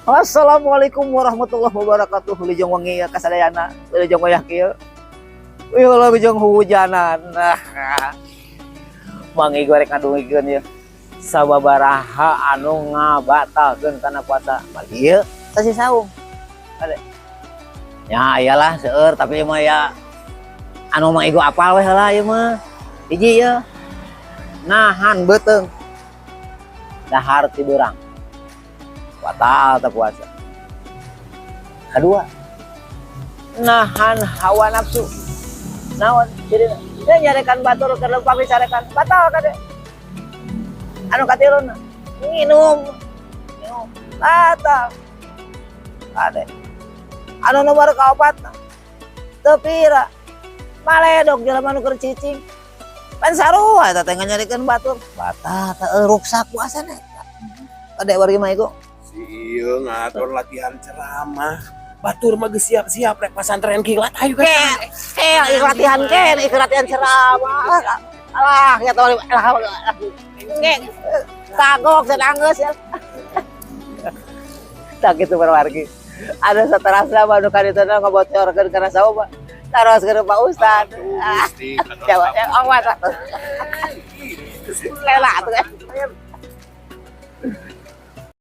Assalamualaikum warahmatullahi wabarakatuh. Wilujeng wengi ya kasadayana. Wilujeng wayah kieu. Wilujeng hujanan. Nah. Mangi goreng ngadugikeun ya. Sababaraha anu ngabatalkeun kana puasa. Bagi ieu sasi saum. Kade. Ya iyalah seueur, tapi mah ya anu mah igo apal weh lah ieu mah. Hiji ya. Nahan beuteung. Dahar ti beurang. Batal teu puasa. Kedua, nahan hawa nafsu. Naon? Jadi dia nyarekan batur keur leumpang dicarekan, batal kade. Anu katiluna nginum. Minum batal. Kade. Anu nomor kaopat, teu pira. Maledog jelema nu keur cicing. Pan sarua eta teh nyarikeun batur. Batal teh, ruksak puasana eta. Kade, wargi mah ieu. Si ieu ngatur latihan ceramah. Batur mah geus siap-siap rek pasantren kilat, ayo Ke, ke, ikut latihan ke, ikut latihan ceramah. Alah, ya tahu lah. Ke, kagok sedang geus ya. Tak gitu wargi. Ada seterusnya baru kan itu ngabocorkeun kana saum. Taros ke Pak Ustad. Ah, coba ya, awas atuh. Lela atuh.